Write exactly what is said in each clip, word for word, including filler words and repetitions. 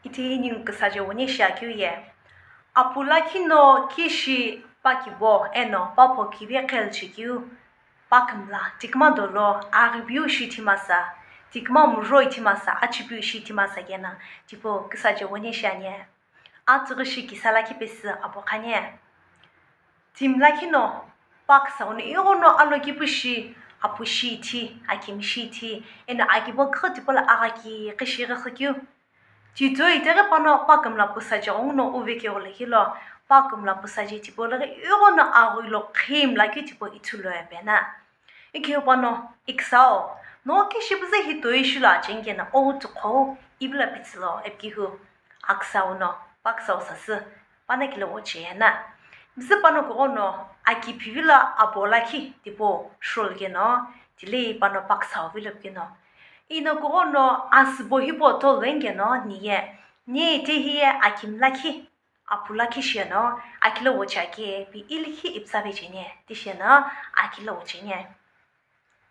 Iti ningu küsaje wene shiakeu ye. Apu lakhi no kishi pakibo eno papo kive qhel shikeu, pakümla tikuma dolo aghipiu shi thimasa, tikuma muroi thimasa, achipiu shi thimasa kena, tipau küsaje wene shiani. Atsüghi shi kisa lakhi pesü apo khani. Timi lakhi no paksa uno ighono alokipu shi, apu shi ithi, akimi shi ithi, eno akibo kükü tipau lo aghaki kishi ghi xükeu. Titoi itaghi pano pakümla pusaje ghenguno uve keu lo hilo, pakümla pusaje tipau lo ghi ighono aghui lo khimla keu tipau ithulu epena. Ikhiu pano iküsau, no kishi püzü hi toi shilo acheni kena owu tükhou ivilo pitsülo epikihu. Aküsau no paküsau sasü, pano kilo wocheyena. Püzü pano kughono aki phivilo apo lakhi tipau sholu keno, tile pano paküsau vilo keno. Ino kughono asübo hipau tolveni keno niye, niye ite hiye akimi lakhi, apu lakhi shiyeno, akilo wochake pi ilikhi ipüsave cheni, tishiyeno, akilo wocheni.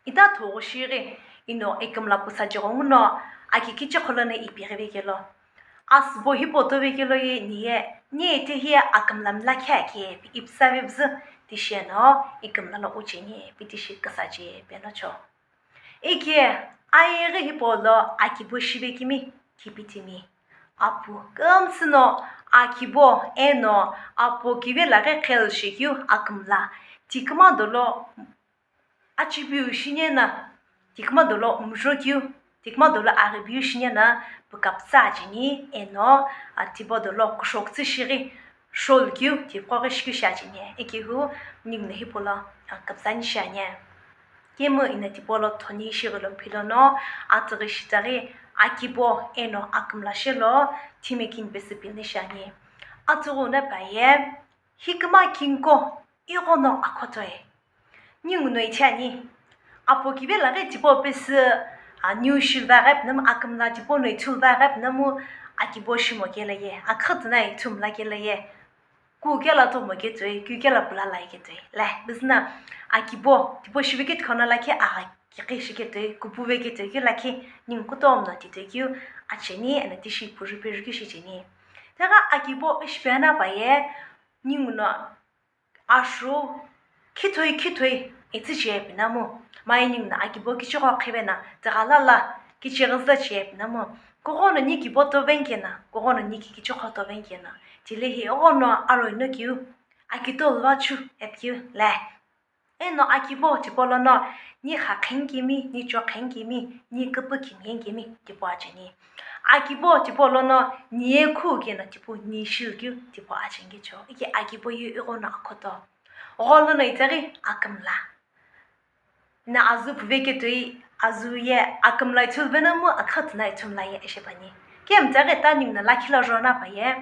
Ita thogho shighi, ino ikümla pusaje ghenguno, aki kichekho lono ipighive kelo. Asübo hipau tove kelo ye niye, niye ite hiye akümla mlakhi ake pi ipüsave püzü, tishiyeno, ikümla lo wocheni, pi tishi küsaje peno cho. Ike, ayeghi hipau lo akibo shive kimi, kipitimi. Apu kümsü no akibo eno apo kive laghi qhel shikeu akümla, tikuma dolo achipiu shiniana, tikuma dolo mujokeu, tikuma dolo aghipiu shiniana, pükapütsa acheni, eno, a, tipau dolo kushokütsü shighi, sholu keu, tipau ghi shikeu shi acheni, ikihu, ninguno hipau lo, a, küpütsani shiani. Kemu ino tipau lo thoni shighi lo philono, atsüghi shitaghi, akibo eno akümla shelo, timi kini pesü pilni shiani. Atsüghi uno paye, hikima kinko, ighono akhotoi. Ninguno ithi ani. Apo kive laghi tipau pesü, a, niu shilvaghi pinamu akümla tipau no ithulvaghi pinamu akibo shimo kelo ye, akhütuna ithumla kelo ye. Ku kela tomo ketoi, ku kela pula lai ketoi. Le, bizna akibo, tipau shive ketoi khona lakhi agha kiqi shi ketoi, kupuve ketoi keu lakhi, ningu kutomo no titoi keu, acheni, eno tishi puri peru keu shi cheni. Tega akibo ishi pe ana paye, ninguno asho, khithoi, khithoi, itsü che pinamu, mai ninguno akibo kichigho qhivena, tega lala, kichighi züda che pinamu, kughono ni kibo toveni kena, kughono ni ki kichigho toveni kena, tile hi ighono aroi no keu, akitolu vachu, epikeu, le. Eno akibo tipau lono, ni kha qheni kimi, ni cho qheni kimi, ni küpü kimi yeni kimi, tipau acheni. Akibo tipau lono, ni ye khu keno tipau ni shilu keu, tipau acheni kecho. Ike akibo ye ighono akhoto. Gholo no itaghi akümla. Na azu puve ketoi, azu ye akümla ithulvenomu, akhütuna ithumla ye ishi püani. Kemu taghi ta ninguno lakhi lo jona paye.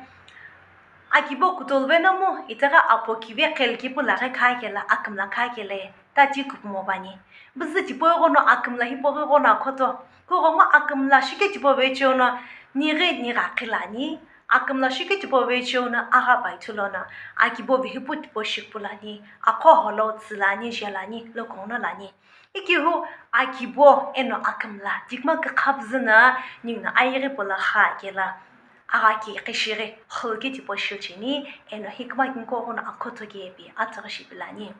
Akibo kutolvenomu, itaghi apo kive qhel kipu laghi kha kela, akümla kha kela ye, ta ti kupumo püani. Bizü tipau ighono akümla hipau ighono akhoto. Kughengu akümla shikeu tipau vecheo no, nighi nigha qhilani. Akümla shikeu tipau vecheo no agha pai thulono, akibo vihipu tipau shikpulani, akhoholo tsülani, jelani, lokongnolani. Ikihu akibo eno akümla, tikuma kükha püzü no, ninguno ayeghi pula kha kela, agha ki kishi ghi, khulu ki tipau shicheni, eno hikima kinko ighono akhoto kepi, atsüghi shi pilani.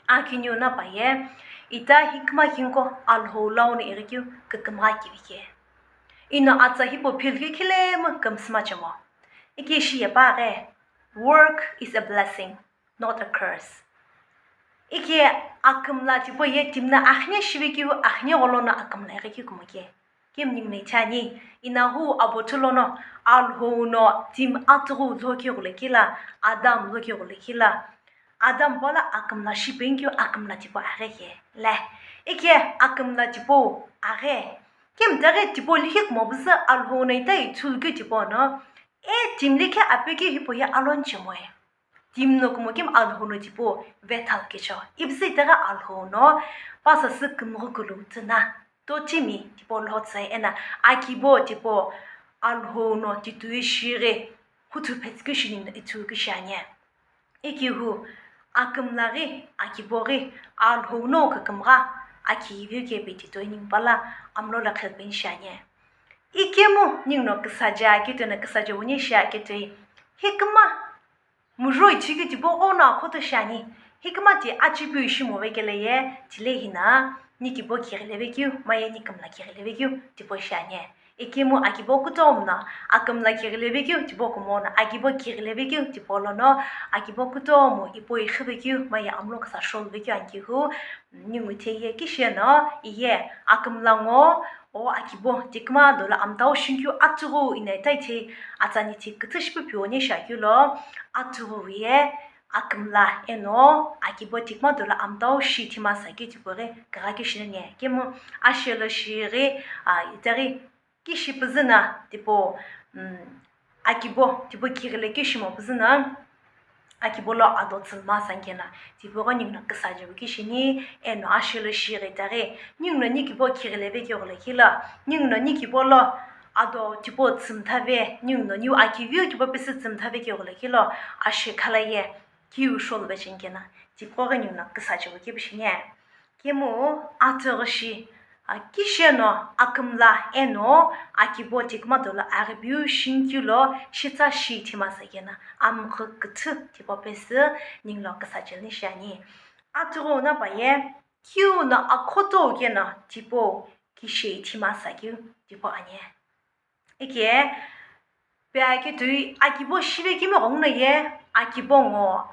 Akiniu no paye, ita hikima kinko Alhou lau no ighikeu kükümgha kivike. Ino atsa hipau philukeu khilemu kümsüma chemo. Ike shi ye pa ghi, work is a blessing, not a curse. Ike akümla tipau ye timi no akhine shivekeu, akhine gholo no akümla ighikeu kumoke. Kemu ninguno ithi ani, inahu abo thulono, Alhou no timi atsüghu lokeu ghulekila, Adam lokeu ghulekila. Adam pala akümla shipeni keu akümla tipau aghi ke. Le, ike akümla tipau aghi. Kemu taghi tipau likhi kumo püzü Alhou no ita ithulu keu tipau no, e timi likhi ape keu hipau ye aloni chemoe. Timi no kumo kemu Alhou no tipau vethal kecho. Ipüzü itaghi Alhou no, pa sasü kümghu kulu tsüna. Totimi tipau lhotsü eno akibo tipau Alhou no titoi shighi huthu phetsü keu shi ninguno ithulu keu shiani. Ikihu akümla ghi, akibo ghi, Alhou no kükümgha, aki veu kepi titoi ningu pala amlo lo qhilpeni shiani. Ikemu ninguno küsaje akeu toi no küsaje wuni shi akeu toi. Hikima mujoi chikeu tipau ghono akhoto shiani. Hikima ti achipiu shimo vekele ye, tile hina, ni kibo kighile vekeu, maye ni kümla kighile vekeu, tipau shiani. Ikemu akibo kutomo no, akümla kighile vekeu, tipau kumo no, akibo kighile vekeu, tipau lono, akibo kutomo, ipo ighi vekeu, maye amlo küsa sholu vekeu ankehu, ningu thiye kishi no, iye, akümla ngo, o akibo, tikuma dolo amtau shinkeu atughu ina itai thi, atsani thi küthü shipu pioni shakeu lo, atughu ye, akümla eno, akibo tikuma dolo amtau shi thima sakeu tipau ghi, kagha keu shi nani, kemu, ashelo shi ghi, a, itaghi, kishi püzü na, tipau, mm, akibo, tipau kighile keu shimo püzü na, akibo lo ado tsülma sankena, tipau ghi ninguno küsaje wu keu shini, eno ashelo shi ghi itaghi, ninguno ni kibo kighile vekeu gholo kilo, ninguno ni kibo lo ado tipau tsümthave, ninguno niu akiviu kibo pesü tsümthave keu gholo kilo, ashe khalaye, kiu sholu vechenkena, tipau ghi ninguno küsaje wu keu shini. Kemu atughu shi, a, kishi no akümla eno akibo tikuma dolo aghipiu shinkeu lo shitsa shi thima sakena, amghu küthü tipau pesü ninguno küsaje ni shiani. Atughu no paye, kiu no akhoto keno tipau kishi thima sakeu tipau ani. Ike, pe akeu toi akibo shive kemi ghenguno ye, akibo ngo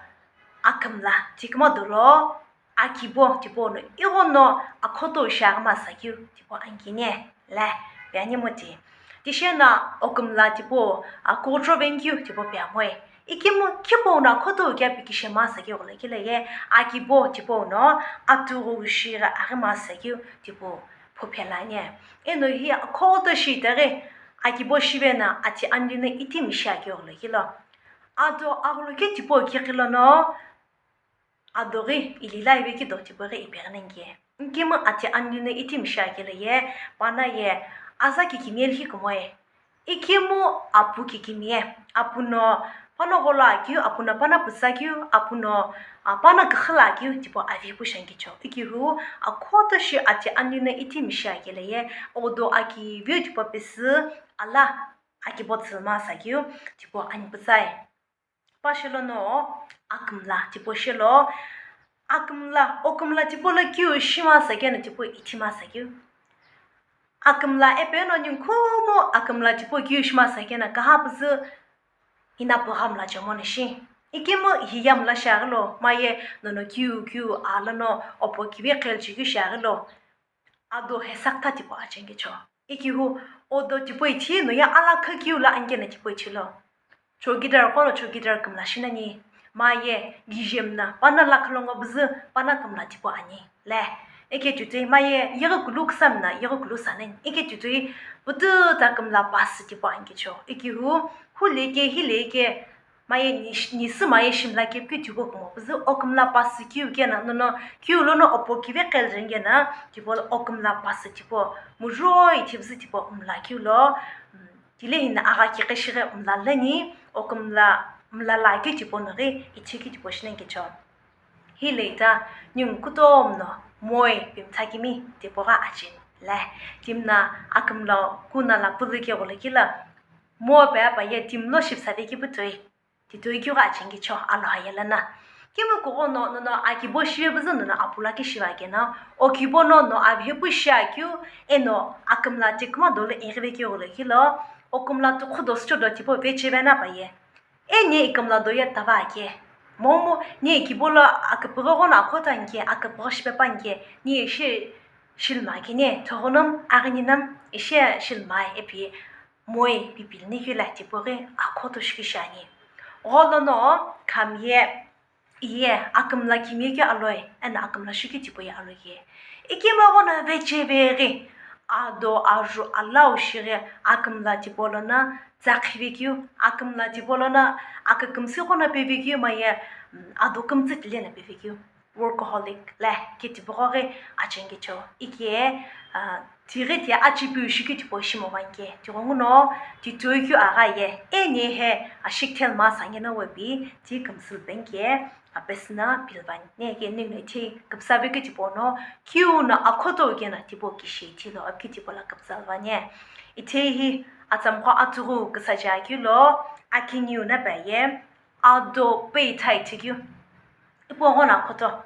akümla tikuma dolo, akibo tipau no ighono akhoto shiaghima sakeu tipau ankene, le, pe ani moti. Tishi no okümla tipau, a, kughucho venkeu tipau pe amoe. Ikemu khipau no akhoto kea pikishema sakeu gholo kilo ye, akibo tipau no atughu shi ghi aghima sakeu tipau phuphela ani. Eno hi akhoto shi itaghi, akibo shive no ati anli no itimi shi akeu gholo kilo. Ado agholo keu tipau kiqi lono, ado ghi ilila ive keu do tipau ghi ipeghi nani ke. Ikemu ati anli no itimi shi akeu lo ye, pana ye, aza kikimiye lhi kumoe. Ikemu apu kikimiye, apu no pana gholo akeu, apu no pana püsa keu, apu no, a, pana küxü lo akeu tipau avi pu shi ankecho. Ikehu akhoto shi ati anli no itimi shi akeu lo ye, odo akiviu tipau pesü ala akibo tsülma sakeu tipau ani pütsae. Pa shelo no akümla tipau shelo, akümla, okümla tipau lo kiu shima sakeno tipau ithima sakeu. Akümla epe no ningu kumo akümla tipau kiu shima sakeno kaha püzü ina püghamla chemono shi. Ikemu hiya mla shiaghi lo, maye nono kiu kiu alono opo kive qhelu chekeu shiaghi lo. Ado hesakta tipau acheni kecho. Ikehu odo tipau ithi no ye alakha kiu lo ankena tipau ithi lo. Chowkidar qo no chowkidar kümla shi nani. Maye, gijemna, pana lakhlongo püzü, pana kümla tipau ani. Le, ike tutui, maye, yeghi kulu küsamna, yeghi kulu sanani. Ike tutui, pututa kümla pasü tipau ankecho. Ikehu, hule ke, hile ke, maye nish-, nisü maye shimla kepikeu tipau kumo püzü, okümla pasü kiu keno, nono, kiu lono opo kive qhelu jengena, tipau okümla pasü tipau, mujoi thipüzü tipau mla kiu lo, mm, tile hina agha kiqi shighi mla leni, okümla mla lakeu tipau no ghi ithikeu tipau shi nani kecho. Hile ita ningu kutomo no moi pimtha kemi tipau ghi acheni. Le, timi no akümla kuna lo pülü keu gholo kilo, mo pe pa ye timi lo shipüsave keu pu toi. Titoi keu ghi acheni kecho aloha ye lono. Kemu kughono nono akibo shive püzü nono apu lo kishive keno, okibo no no avihepu shi akeu, eno akümla tikuma dolo ighive keu gholo kilo, okümla tukhu do sücho do tipau vecheve na pa ye. E ni ikümla do ye tava ake. Momu ni ikibo lo aküpüghü ghono akhoto anke, aküpüghü shipe pa anke, ni ishi shilma keni, thoghonom, aghininem, ishi shilma ipi. Moi pipilini keu lo tipau ghi akhoto shikeu shiani. Gholono khami ye, iye akümla kimiye keu aloi, eno akümla shikeu tipau ye aloi ye. Ikemu ghono vecheve ghi, ado aju alau shighi akümla tipau lono tsakhive keu, akümla tipau lono akükümsü ghono peve keu maye, mm, ado kümtsü tile no peve keu. Workaholic le keu tipau ghi acheni kecho. Ike, a, tighi ti achipiu shikeu tipau shimo vanke. Tighenguno titoi keu agha ye. Eni he ashikthel ma sangena wepi ti kümsü bank ye. Apesü no pilvani. Ne ke ningu ithi küpüsave keu tipau no. Kiu no akhoto keno tipau kishi ithilo. Apikeu tipau lo küpüsave vani. Ithei hi atsamqo atsüghü küsache akeu lo, akiniu na pa ye, ado peithai thikeu. Ipu ghono akhoto,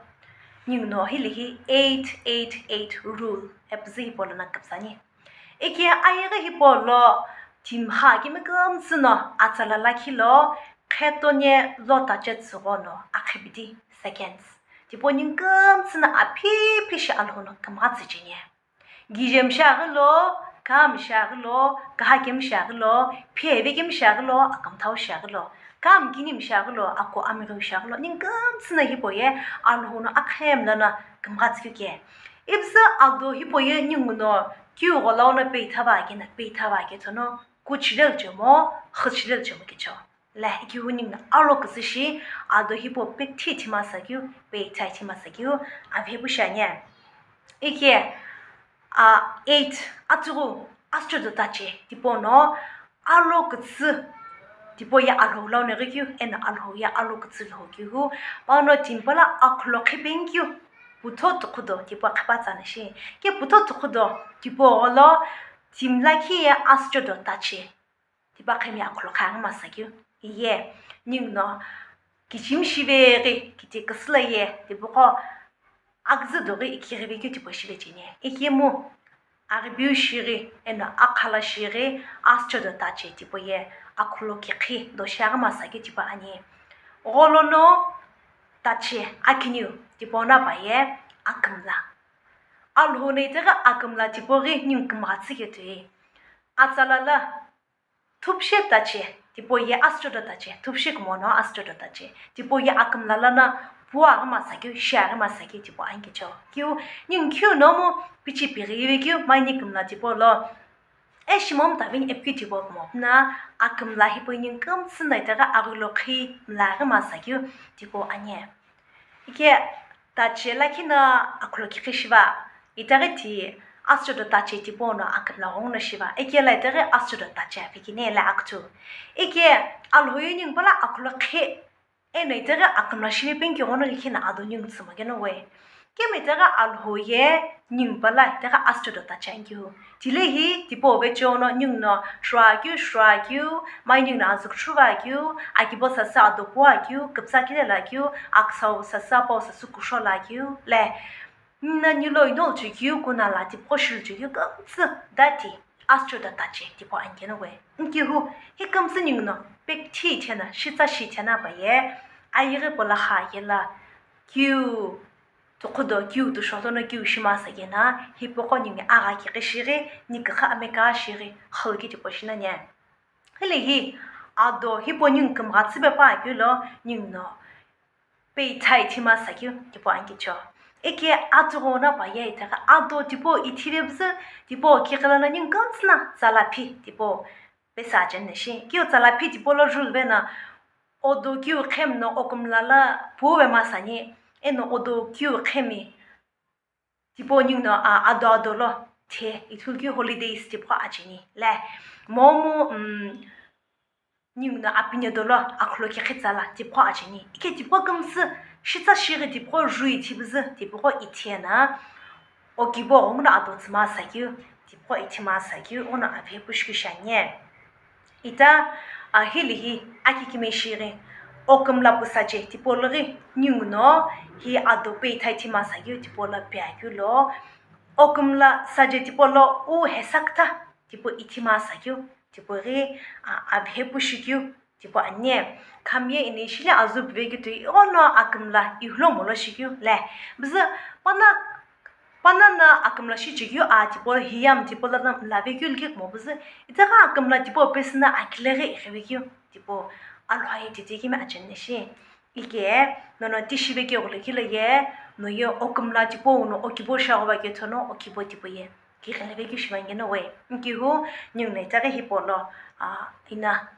ninguno hili hi eight eight eight rule, epüzü hipau lono küpüsani. Ike ayeghi hipau lo, timi kha kimi kümtsü no atsala lakhi lo, khetone lo tache tsüghono akhibidi seconds. Tipau ningu kümtsü no aphi phi shi Alhou no kümgha tsücheni. Kije mshiaghi lo, kami shiaghi lo, kahaki mshiaghi lo, pheve kimi shiaghi lo, akamthau shiaghi lo, kami kini mshiaghi lo, aku amighi shiaghi lo, ningu kümtsü no hipau ye Alhou no akhemla no kümgha tsükeu ke. Ipüzü ado hipau ye ninguno kiu gholau no peithava kena, peithava kethono, kuchilel chemo, khüchilel chemo kecho. Le, ikiu ninguno alo kütsü shi, ado hipau pethi thima sakeu, peithai thima sakeu, avhepu shani. Ike, a, eight, atsüghü, asüchodo tache, tipau no, alo kütsü, tipau ye Alhou lau no ghikeu, eno Alhou ye alo kütsü lhokeu hu, pano timi pala akhulokhi penikeu, putho tukhudo, tipau khipatsa na shi, ke putho tukhudo, tipau gholo, timi lakhi ye asüchodo tache. Tipau khemi akhulokhi aghi masa keu. Iye, ninguno kichimi shive ghi, kiti küsü la ye, tipau qo aküzü do ghi ikighive keu tipau shive cheni. Ikemu, aghibiu shighi, eno akhala shighi, asüchodo tache tipau ye, akhulokhi do shi aghi masa keu tipau ani. Gholono tache akiniu, tipau no pa ye, akümla. Alhou no itaghi akümla tipau ghi ningu kümgha tsüketuye. Atsala la, thupshe tache, tipau ye asüchodo tache, thupshe kumono asüchodo tache, tipau ye akümla lono puaghi masa keu, shiaghi masa keu, tipau ani kecho. Kiu, ningu kiu nomu pichi pighive keu, maini kümla tipau lo, e shimomu tavini epikeu tipau kumo, na akümla hipau ningu kümtsü no itaghi aghulokhi mlaghi masa keu, tipau ani. Ike tache lakhi no akhulokhi shiva, itaghi ti asüchodo tache tipau no akümla ghenguno shiva, ike la itaghi asüchodo tache aphi kini la aküthu. Ike Alhou ye ningu pala akhulokhi, eno itaghi akümla shive penikeu ghono likhi no ado ningu tsüma keno we. Kemi itaghi Alhou ye ningu pala itaghi asüchodo tache ani keu. Tile hi tipau vecheono ninguno shuakeu, shuakeu, mai ninguno azü kuthu vakeu, akibo sasü ado puakeu, küpütsa kile lakeu, aksau sasü apau sasü kusho lakeu, le, nani lo inol chekeu, kuna la tipau shilu chekeu, kümtsü dati, asüchodo tache, tipau ani keno we. Nkihu, hi kümtsü ninguno, pekthi thena, shitsa shi thena pa ye, ayeghi pala kha ye la, kiu, tukhudo kiu, tusholono kiu shima sakena, hipau qo ningu agha kighi shighi, ni kükha ameka shighi, khulki tipau shina nya. Hile hi, ado hipau ningu kümgha tsüpe pa keu lo, ninguno peithai thima sakeu, tipau ani kecho. Ike atsüghü no pa ye itaghi ado tipau ithive püzü, tipau kighi lono ningu kümtsü no tsala phi, tipau pesa cheni shi. Kiu tsala phi tipau lo rule veno, odo kiu khemi no okümla lo puve masani, eno odo kiu khemi tipau ninguno, a, ado ado lo the ithulu keu holidays tipau acheni. Le, momu, um, ninguno apine dolo akhulokhi tsala tipau acheni. Ike tipau kümtsü shitsa shighi tipau rui thipüzü tipau qo ithena, okibo ghenguno ado tsüma sakeu, tipau ithima sakeu, ono avhepu shikeu shani. Ita, a, hili hi akikime shighi, okümla pusache tipau lo ghi ninguno hi ado peithai thima sakeu tipau lo piakeu lo, okümla sache tipau lo u hesakta tipau ithima sakeu, tipau ghi, a, avhepu shikeu, tipau ani. Khami ye initially azü püve keu toi ighono akümla ihulo molo shikeu le. Püzü pana, pana no akümla shichekeu a tipau hiyam tipau lono mlave keu likhi kumo püzü. Itaghi akümla tipau pesü no akileghi ighive keu tipau Alhou ye titi kimi acheni shi. Ike, nono tishi ve keu gholo kilo ye, no ye okümla tipau no okibo shaghuva kethono okibo tipau ye. Kighileve keu shiva ngeno we. Nkihu, ninguno itaghi hipau lo, a, ina,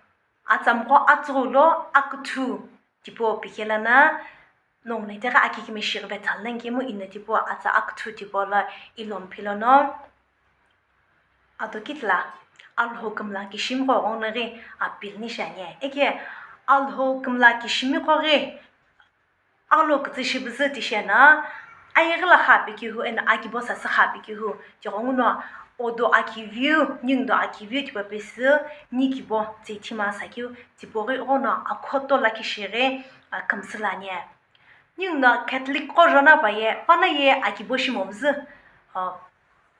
atsamqo atsüghü lo aküthu tipau pikela na, ninguno itaghi akikime shighi vetha lo nkemu ina tipau atsa aküthu tipau lo ilo mphilo no. Ado kitila, Alhou kümla kishimi qo ghenguno ghi appeal ni shiani. Ike Alhou kümla kishimi qo ghi alo kütsü shi püzü tishi eno, ayeghi lo kha pikeu hu, eno akibo sasü kha pikeu hu, tighenguno odo akiviu, ninguno akiviu tipau pesü, ni kibo tse ithima sakeu, tipau ghi ighono akhoto lakhi shighi, a, kümsü lani. Ninguno Catholic qo jona paye, pana ye akibo shimomzü, a,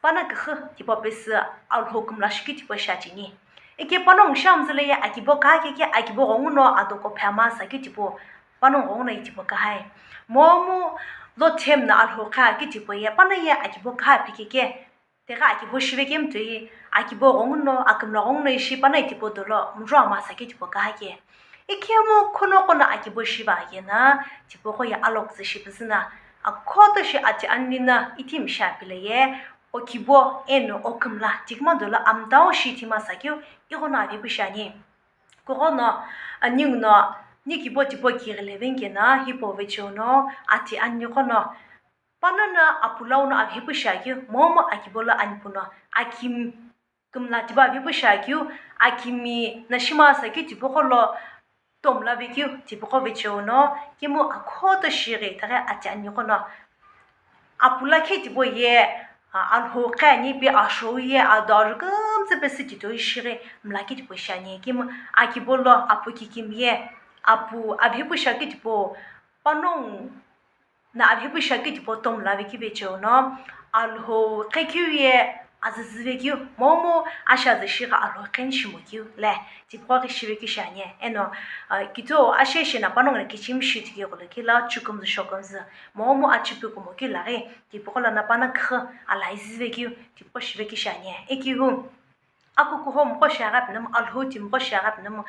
pana küxü tipau pesü Alhou kümla shikeu tipau shiacheni. Ike panongu shamzüle ye akibo kaha keke akibo ghonguno adoko phema sakeu tipau, panongu ghonguno ye tipau kahai. Momu lo themna Alhou kha keu tipau ye, pana ye akibo kaha phikeke, Tighi akibo shive kemu toi, akibo ghonguno, akümla ghonguno ishi pana ye tipau dolo, mjuwa masa keu tipau kaha ke. Ikemu khono khono akibo shiva akena, tipau qo ye aloküzü shipüzü na, akhoto shi ati ani na ithimi shi aphi lo ye, okibo eno okümla, tikuma dolo amtau shi ithima sakeu, ighono avipu shiani. Kughono, a, ninguno, ni kibo tipau kighile venkena, hipau vecheo no, ati ani qono, Panongu apu lau no avhipu shiakeu, momu akibo lo anipu no, akimi kümla tipau avhipu shiakeu, akimi no shima sakeu tipau qo lo tomla vekeu, tipau qo vecheo no, kemu akhoto shighi tighi ati ani qono. Apu lakhi tipau ye, a, Alhou khe ani pi ashou ye, ado aru kümtsü pesü titoi shighi mlakhi tipau shiani, kemu akibo lo apu kikimi ye, apu avhipu shiakeu tipau, panongu no avhipu shiakeu tipau tomla vekeu vecheo no, Alhou qhekeu ye azüzü vekeu, momu ashiazü shighi Alhou qheni shimokeu le, tipau ghi shivekeu shiani, eno, a, kito ashe shena panongu no kichimi shi tikeu gholo kila, chukümzü shokümzü, momu achipi kumokeu laghi, tipau qo lono pana küxü alai züvekeu, tipau shivekeu shiani, ikihu. Akukuho mqo shiaghi pinomu, Alhou ti mqo shiaghi pinomu,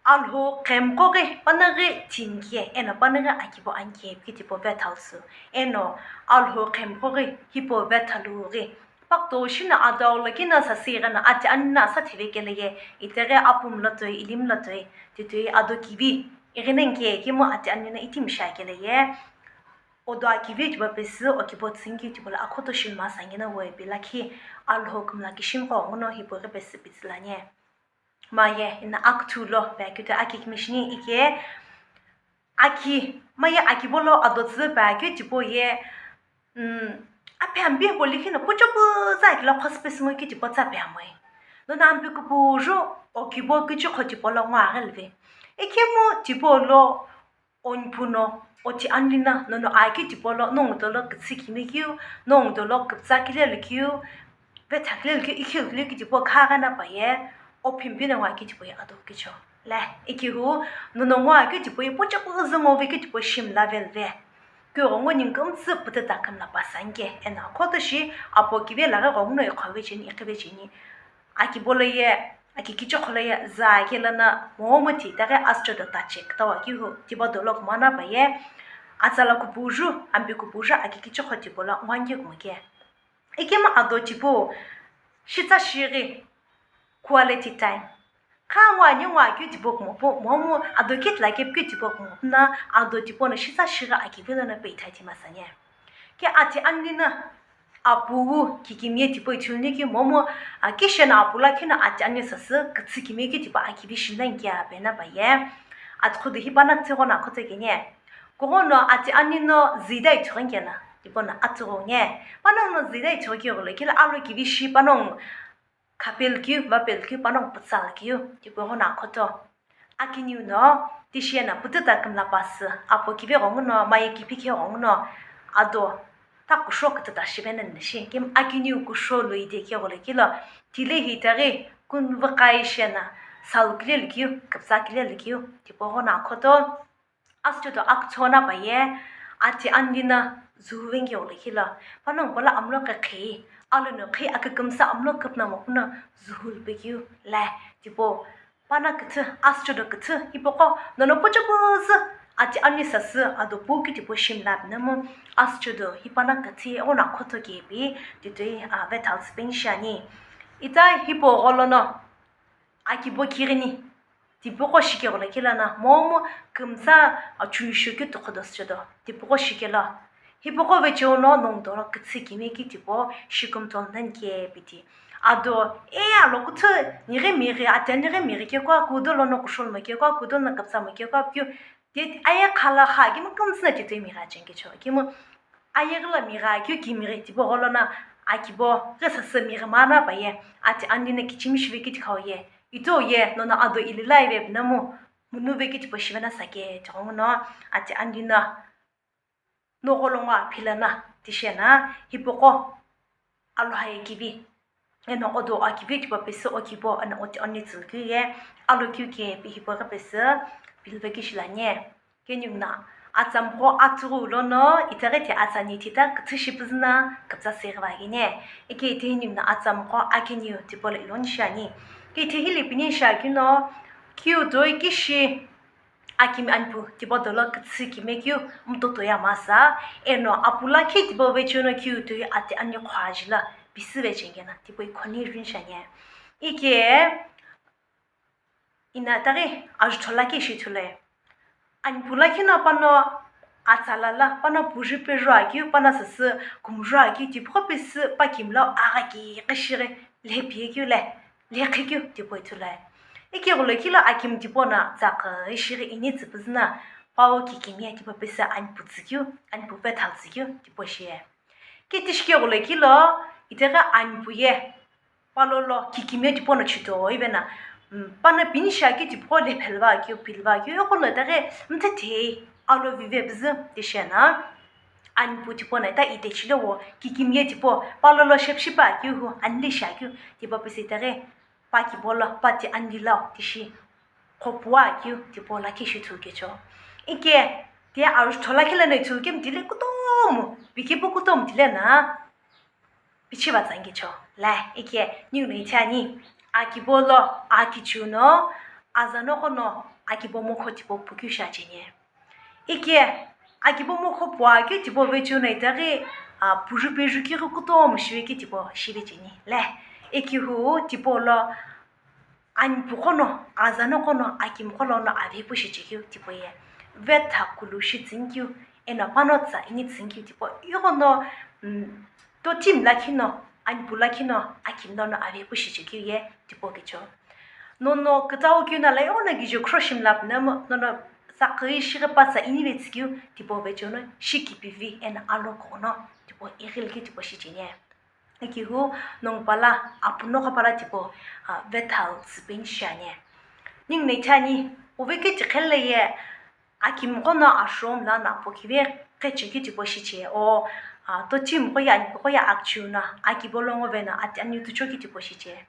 Alhou qhemqo ghi panaghi thinike, eno panaghi akibo anike pi tipau vethalusü, eno Alhou qhemqo ghi hipau vethalu ghi. Pakto shino adau lakhi no sasü ighi no ati ani no asa thive kele ye, itaghi apu mla toi, ili mla toi, titoi ado kivi, ighi no anike kemu ati ani no ithimi shi akele ye. Odo akivi tipau pesü, okibo tsünkeu tipau lo akhoto shimasa ngina we pi lakhi Alhou kümla kishimi qo nguno hipau ghi pesü pitsü lani. Maye, ina akithu lo, pe akithu aki kümishini ike, aki, maye akibo lo ado tsü pe akeu tipau ye, mm, aphi ambi hipau likhi no pucho puza kilo khospe simo keu tipau tsa pe amoi. Nono ambi kupuju, okibo kichikho tipau lo ngwa aghi lve. Ikemu tipau lo, Onpu no, oti anli na, nono aki tipau lo, nongu dolo kütsü kimi keu, nongu dolo küpütsa kile lukeu, vetha kile lukeu, ikhiu kile keu tipau kha ghi na paye, ophimpi no ngwa keu tipau ye ado kicho. Le, ikihu, nono ngwa keu tipau ye, pocha kuzü ngo ve keu tipau shimla velve. Keu ghongo ningu kümtsü pututa kümla pasa anike, eno akhoto shi, apu kive laghi ghongu no iqhove cheni, iqhive cheni. Akibo lo ye, aki kichikho lo ye, za kelo no momu ti, itaghi asücho do ta check tawa kihu, tipau dolo kumana paye, atsala kupuju, ambi kupuju, aki kichikho tipau lo ngwa anike kumoke. Ikemu ado tipau, shitsa shighi, quality time. Kha ngwa ani ngwa keu tipau kumopu, momu ado kitila kepikeu tipau kumopu na, ado tipau no shitsa shighi aki vilo no peitha ithima sani. Ke ati ani no, Apu wu kikimiye tipau ithulu ni keu momu, a, kishe no apu lakhi no ati ani sasü kütsü kimiye keu tipau akivi shina nkia pena paye. Atughudu hipana tighono akhoto keni. Kughono ati ani no züda ithughu nkena, tipau no atughu nge. Panongu no züda ithughu keu gholo kila alo kivi shi panongu khapelkeu, vapelkeu, panongu pütsalkeu, tipau ghono akhoto. Akiniu no, tishi eno pututa kümla pasü, apo kive ghenguno, maye kipi khe ghenguno, ado, ta kusho kütüta shivena nene shi, kemu akiniu kusho lui de khe gholo kilo, tile hi itaghi, kunvü kai shena, salu kile lukeu, küpütsa kile lukeu, tipau ghono akhoto. Asüchedo aküthona paye, ati ani no zuhu vengeu lo kilo, panongu pala amlo kekhe, alono khe akükümsa amlo küpüno mopuno zuhu lupekeu le, tipau, pana küthü, asüchedo küthü, hipaqo, nono puchopuzü, ati ani sasü, ado pu keu tipau shimla pinomu, asüchedo, hipana küthü, ighono akhoto kepi, titoi, a, vethalu süpeni shiani. Ita hipau gholono, akibo kighini, tipaqo shikegho lo kila na, momu kümsa achuisho keu tokhodo süchedo, tipaqo shikelo. Hipaqo vecheo no nongu dolo kütsü kimiye keu tipau shikümtho nani kepiti. Ado, e alo küthü, nighi mighi, ati ani ghi mighi kekua, kudo lono kusholomo kekua, kudo lono küpütsamo kekua, keu, Ti aye khala kha, kemu kümtsü no titoi migha cheni kecho, kemu aye ghilo migha keu kimighi tipau gholono akibo ghi sasü mighimana paye, ati anli no kichimi shive kitikhau ye, ito ye nono ado ililai ve pinamu, munu ve kitipo shivena sake, tighenguno ati anli no nogholongo aphilana tishena, hipaqo aloha ye kivi, eno odo akivi tipau pesü okibo, eno oti ani tsülukeu ye, alokeu ke pi hipaqo pesü pilivekeu shilani. Keninguno atsamgho atsüghü lono itaghi ti atsani thita küthü shipüzüna küpütsa seghi vaghi ni. Ike itehi ninguno atsamgho akiniu tipau lo iloni shiani. Ke itehi lipini shiakeu no kiu toi kishi akimi anipu tipau dolo küthü kime keu mutoto ye masa, eno apu lakhi tipau vecheo no kiu toi ati ani khuaji lo pisü vecheni kena tipau ikhoni rinshani. Ike ina itaghi ajutho lakhi ishi ithulu ye. Anipu lakhi no pano atsa lala, pano puju peju akeu, pano sasü kümju akeu tipau pesü pa kimlo agha ki kishighi lepi ye keu le, lekhi keu tipau ithulu ye. Ike gholo kilo akimi tipau no tsakhi ishi ghi ini tsüpüzüna, pau kikimi ye tipau pesü anipu tsükeu, anipu vethal tsükeu tipau shi ye. Ke tishike gholo kilo itaghi anipu ye palolo kikimi ye tipau no chhitoi vena, mm, pano pini shiakeu tipau lepheliva keu, piliva keu, ighono itaghi mthethe alo vive püzü tishena. Anipu tipau no ita itechi lo wo kikimi ye tipau palolo shepshipa keu hu anli shiakeu tipau pesü itaghi pa kibo lo, pa ti anli lo tishi khopua keu tipau lakhi ishi ithulu kecho. Ike ti ajutho lakhi lono ithulu kemu tile kutomo, pikipu kutomo tile na pichiva tsangi cho. La, ike ninguno ithani akibo lo akichiu no aza noqo no akibo mokho tipau pukeu shiacheni. Ike akibo mokho puakeu tipau vecheo no itaghi, a, puju peju keu ghi kutomo shive keu tipau shivecheni. La, ikehu tipau lo anipu qo no, aza noqo no, akimi qo lono avepu shichekeu tipau ye. Vetha kulu shi tsünikeu, eno pano tsa ini tsünikeu tipau. Ighono, mm, totimi lakhi no, anipu lakhi no, akimi lono avepu shichekeu ye tipau kecho. Nono kütau keu no la ighono kije khro shimla pinamu, nono sakhi shighi pa tsa ini vetsükeu tipau vecheo no, shikipivi eno alo kughuno tipau ighi likeu tipau shicheni. Ikehu nongu pala, apu noqo pala tipau, a, vethal tsüpeni shiani. Ninguno ithani, uvekeu tiqhele ye, akimi qo no asho mla no apo kive qhechekeu tipau shiche, o, a, totimi qo ye, anipu qo ye akichiu no, akibo lo ngo veno ati ani tuchokeu tipau shiche.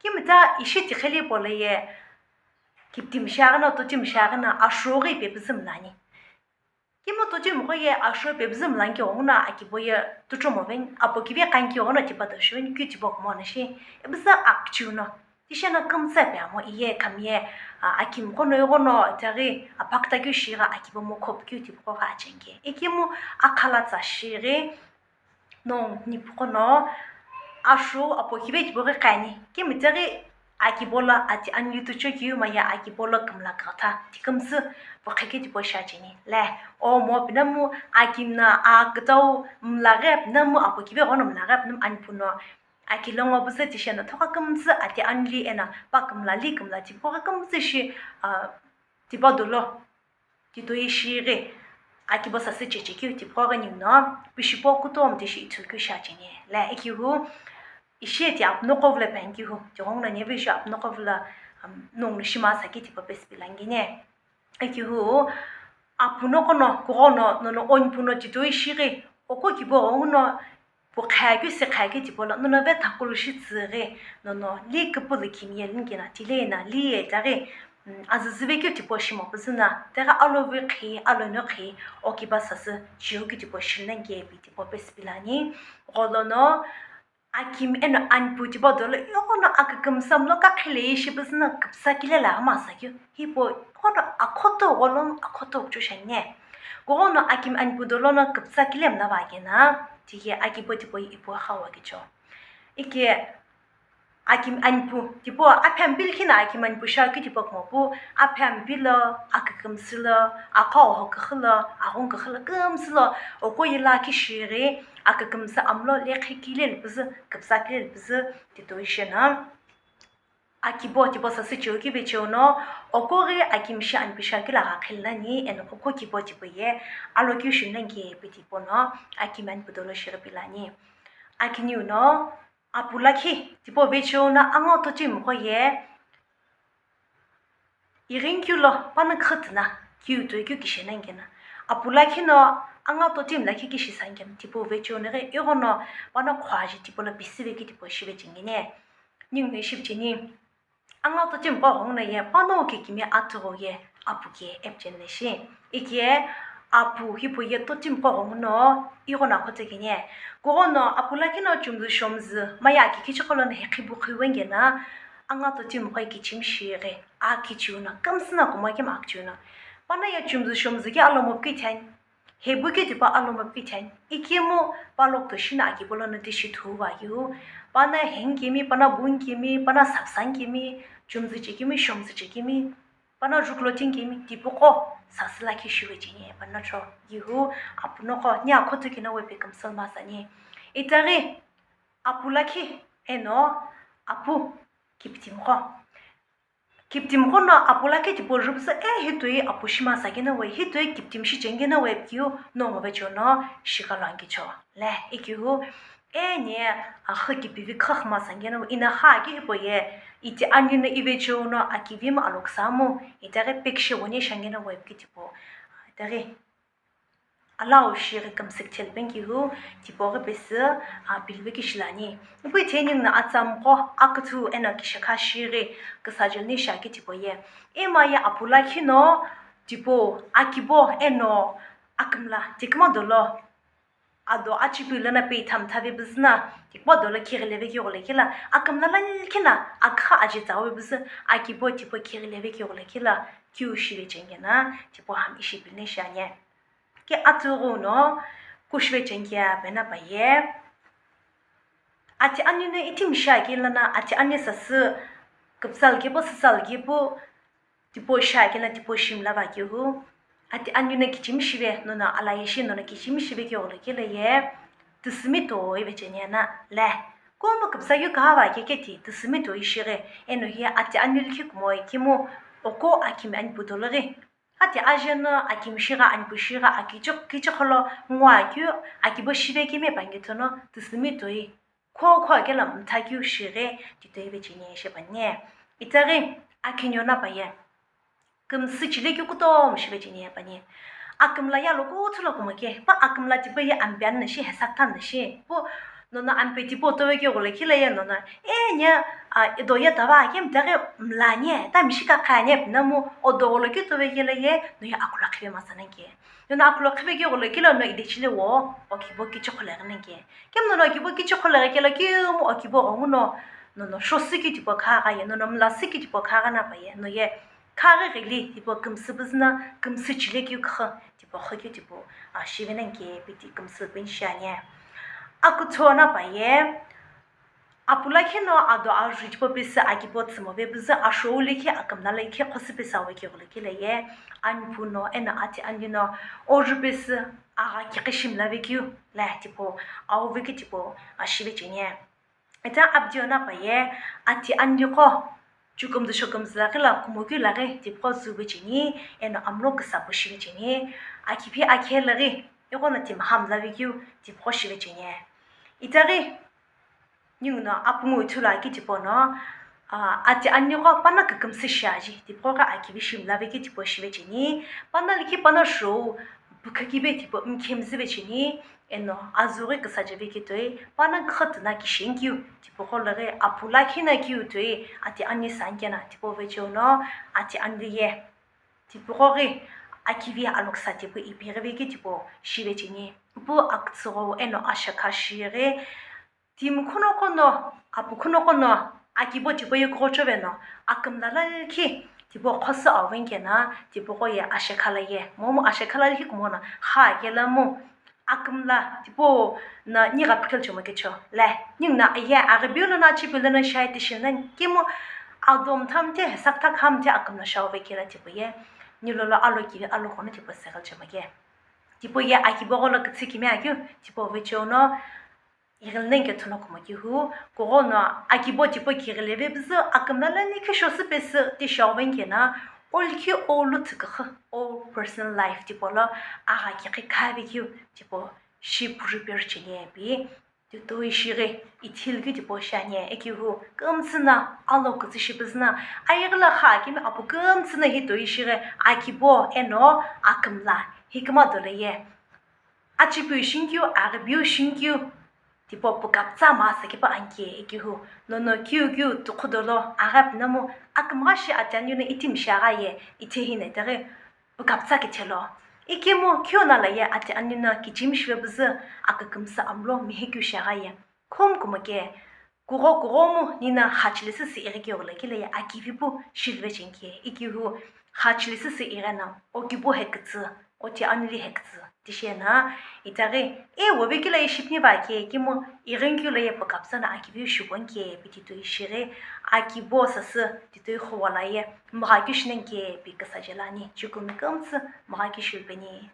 Kimita ishi tiqhele polo ye, kiptimi shiaghi no, totimi shiaghi no, asho ghi pepüzü mlani. Kemu totimi qo ye asho pepüzü mlani keu ghenguno akibo ye tuchomo veni, apo kive qani keu ghenguno tipau do shiveni keu tipau kumo no shi, ipüzü akichiu no. Tishena kümtsü pe amo iye kami ye, a, akimi qo no ighono itaghi apakta keu shighi akibo mokho pukeu tipau qo ghi acheni ke. Ikemu akhala tsa shighi, nongu nipu qo no asho apo kive tipau ghi qani. Kemu itaghi akibo lo ati ani tuchokeu maye akibo lo kümla kughatha ti kümtsü puqhekeu tipau shiacheni. La, o mo pinamu akimi no akütau mlaghi pinamu apo kive ghono mlaghi pinamu anipu no aki lo ngo püzü tishena thogha kümtsü ati anli eno pa kümla li kümla tipau ghi kümtsü shi, a, tipau dolo titoi shighi akibo sasü chechekeu tipau ghi ninguno pishipo kutomo tishi ithulukeu shiacheni. La, ikehu ishi ti apu noqo vilo peni kehu, tighenguno neve ishi apu noqo vilo, um, nonguno shima sakeu tipau pesü pilani keni. Ikehu apu noqo no kughono nono onipu no titoi shighi, oko kibo ghenguno puqhakeu siqhakeu tipau lo, nono vetha kulu shi tsüghi, nono li küpülü kimiye lini kena tile na li ye itaghi, mm, azüzüve keu tipau shimo püzü no, itaghi alo vekhi, alo nokhi, okibo sasü chiu keu tipau shilani kepi tipau pesü pilani. Gholo no akimi eno anipu tipau dolo ighono akükümsü mlo kakhile ye shipüzü no küpsa kile la ama sakeu. Hipau ighono akhoto gholo no akhoto kuchou shiani. Kughono akimi anipu dolo no küpsa kile mla va kena, tiye akibo tipau ye ipu aghawa kecho. Ike akimi anipu tipau aphi ampi likhi no akimi anipu shiakeu tipau kumo pu, aphi ampi lo, akükümsü lo, aqo oho küxü lo, aghungu küxü lo, kümsü lo, oko ye lakhi shighi, akükümsü amlo lekhi kile lupüzü, küpsa kile lupüzü, titoi shena. Akibo tipau sasü chiu keu vecheo no, oko ghi akimi shi anipu shiakeu lo agha khilani, eno oko kibo tipau ye, alokeu shilani kepi tipau no, akimi anipu dolo shighi pilani. Akiniu no apu lakhi tipau vecheo no angao tochimiqo ye ighinkeu lo pano khütüna kiu toi keu kishe nani kena. Apu lakhi no angao tochimi lakhi kishi sani kena tipau vecheo no ghi ighono pano khua aji tipau lo pisive ki tipau shive cheni kena. Ningu no shive cheni. Angao tochimiqo ghenguno ye pano kikimi atughu ye apu ke epcheni shi. Ike apu hipau ye tochimiqo ghenguno ighono akhoto kene. Kughono apu lakhi no chumzü shomzü maya kikhichi qholo no hekhibu khiwe kena angao tochimiqo ye kichimi shighi akichiu no kümsü no kumo kemu akichiu no. Pano ye chumzü shomzü ke alomo pukitheni. Hebu ke tipau alomo pitheni, ikemu palo kishino akibo lono tishi thuva yu, pano hengikemi, pano bunkemi, pano sapsankemi, chumzü chekemi, shomzü chekemi, pano jukulo tinkemi, tipaqo sasü lakhi shive cheni pano cho. Yehu apu noqo ni akhoto kena wepe kümsü masani. Itaghi apu lakhi eno apu kiptimiqo. Kiptimiqo no apu lakhi tipau jupüsü, e, hitoi apu shima sakena we, hitoi kiptimi shi chengena we, kiu no ngo vecheo no shikalo ankicho. Le, ikiu, e, ni, a, kha kipivi kha khma sakena we, ina kha ki hipau ye, iti ani no ivecheo no akivi mu aloksa mu, itaghi pekishe woni shangena we, ki tipau, itaghi. Alao shighi kümsü kithelu penkihu, tipau ghi pesü, a, pilive kishilani. Ipu itheni ningu no atsamqo, aküthu eno kishakha shighi küsajeli ni shiaki tipau ye. Ema ye apu lakhi no, tipau akibo eno akümla tikuma dolo. Ado achipi lono pe ithamtha vepüzü na, tikuma dolo kighile vekeu gholo kila, akümla lakhi na, akha aji tsawe püzü, akibo tipau kighile vekeu gholo kila, kiu shive cheni kena, tipau hami ishi pili ni shiani. Ke atughu no kushive cheni kea pena paye. Ati ani no itimi shiaki lono ati ani sasü küpsal kipu, süsal kipu, tipau shiaki lono tipau shimla va kihu. Ati ani no kichimi shive, nono alaye shi nono kichimi shive keu gholo kila ye. Tüsümi toi ve cheni ana le. Kumu küpsa yu kaha va keke ti tüsümi toi shighi, eno ye ati ani likhi kumo ye kimu oko akimi ani pu dolo ghi. Ati ajeno akimi shigha, anipu shigha, akichi, kichi qholo ngwa keu, akibo shive kemi pangi thono, tüsümi toi, kho kho kelo mtha keu shighi, titoi ve cheni shipani. Itaghi, akiniu no paye. Kümsü chile keu kutomo shive cheni pani. Akümla yalo kuthu lo kumo ke, pa akümla tipau ye ampe ani na shi, hesakta ani na shi, pu nono ampe tipau towe keu gholo kila ye nono, e, nya, a, ido ye tava, kemu taghi mla nye, ta mishi kakha nye, pina mu odo gholo keu towe kila ye, no ye akula khive masana ke. Nono akula khive keu gholo kila no ide chile wo, okibo kichi khole ghine ke. Kemu nono okibo kichi khole ghi kila kemu okibo ghenguno, nono shosü ki tipau kha gha ye, nono mlasü ki tipau kha gha na paye, no ye, kha ghi ghili tipau kümsü püzü na, kümsü chile keu kha, tipau kha keu tipau, a, shive nani ke piti kümsü peni shiani. Aküthu no paye, apu lakhi no ado ajuju tipau pesü akibo tsümo vepüzü ashou likhi akümla likhi khosü pesü awe keu gholo kila ye, anipu no eno ati ani no oju pesü agha kikhi shimla vekeu le tipau, awu vekeu tipau, a, shive cheni. Ita abdio no paye, ati ani qo, chukumzü shokumzü laghi lo, kumo keu laghi tipaqo züve cheni, eno amlo küsa pu shive cheni, akivi akhe laghi, ighono timi hamla vekeu tipaqo shive cheni. Itaghi, ningu no apungu ithulu aki tipau no, a, ati ani qo pano kükümsü shiaji, tipaqo ghi akivi shimla vekeu tipau shive cheni, pano likhi pano shou, pukha kive tipau mkhemzüve cheni, eno azüghi küsaje vekeu toi, pano khütüna kishenkeu, tipaqo laghi apu lakhi no keu toi, ati ani sankena, tipau vecheo no, ati ani ye, tipaqo ghi akivi aloksa tipau ipeghi vekeu tipau shive cheni. Pu akütsüghou eno ashakha shighi, timi khunoqo no, apu khunoqo no, akibo tipau ye kughochove no, akümla lakhi, tipau khosü awe kena, tipaqo ye ashakha la ye, momu ashakha la likhi kumo no, kha kela mu, akümla, tipau no ni gha pikelo chomo kecho, le, ningu no ye, aghi biu lono achipi lono shai tishi nani, kimu, ado mtha mthe, hesakta kha mthe akümla shauve kela tipau ye, nilolo alo kivi alo kono tipau seghelo chomo ke. Tipau ye akibo gholo kütsü kimi akeu, tipau vecheo no, ighili nani ke thono kumo kihu, kughono akibo tipau kighile vepüzü, akümla lakhi shosü pesü ti shauve kena, o likhi o lu thüküxü, o personal life tipau lo, agha kikhi kha vekeu, tipau shi prepare cheni pi, Ti toi shighi ithilukeu tipau shiani, ikihu kümtsü no alo kütsü shipüzü no, ayighila kha akimi apu kümtsü no hi toi shighi akibo eno akümla hikima dolo ye. Achipiu shinikeu, aghibiu shinikeu, tipau pükapütsa masa kipa anke ikihu, nono kiu kiu tukhu dolo aghapu nomu akümgha shi ati aniu no itimi shiagha ye, ithe hino itaghi pükapütsa kithelo. Ikemu kiu no la ye ati aniu no kichimi shive püzü akükümsü amlo mihi kiu shiagha ye. Khum kumoke, kugho kughomu nino xachilisi si ighi keu lo kile ye akivipu shilve chenke, ikihu xachilisi si ighi no okibu hekütsü, oti anuli hekütsü. Tishi no, itaghi, e, wovi kile ye shipni va ke, kimu ighi keu lo ye pükapütsa no akiviu shibonke, pi ti toi shighi, akibo sasü ti toi khuwa la ye, mgha keu shinenke, pi küsa jela ni, chikumi kümtsü, mgha keu shilve ni.